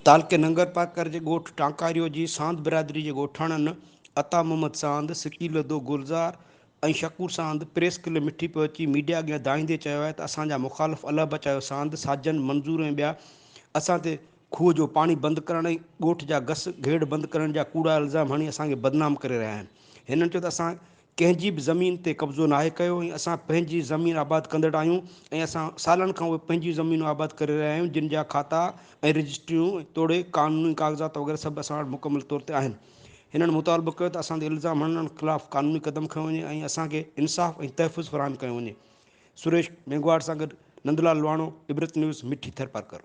تعلقي ننگرپارڪر جي ڳوٺ ٽانڪاريو جي ساند برادري جي ڳوٺاڻن عطا محمد ساند، سڪيلڌو گلزار ۽ شڪور ساند پريس ڪلب مٺي پهچي ميڊيا اڳيان دانهيندي چيو آهي ته اسان جا مخالف الهه بچايو ساند، ساجن، منظور ۽ ٻيا اسان تي کوهه جو پاڻي بند ڪرڻ ۽ ڳوٺ جا گس گهيڙ بند ڪرڻ جا ڪوڙا الزام هڻي اسان کي بدنام ڪري رهيا آهن. هنن چيو ته اسان ڪنهن جي به زمين تي قبضو ناهي ڪيو ۽ اسان پنهنجي زمين آباد ڪندڙ آهيون ۽ اسان سالن کان اهي پنهنجون زمينون آباد ڪري رهيا آهيون جن جا کاتا ۽ رجسٽريون توڙي قانوني ڪاغذات وغيره سڀ اسان وٽ مڪمل طور تي آهن. هنن مطالبو ڪيو ته اسان تي الزام هڻندڙن خلاف قانوني قدم کنيو وڃي ۽ اسان کي انصاف ۽ تحفظ فراهم ڪيو وڃي. سريش مينگهواڙ سان گڏ نندلال لواڻو، عبرت نيوز، مٺي ٿرپارڪر.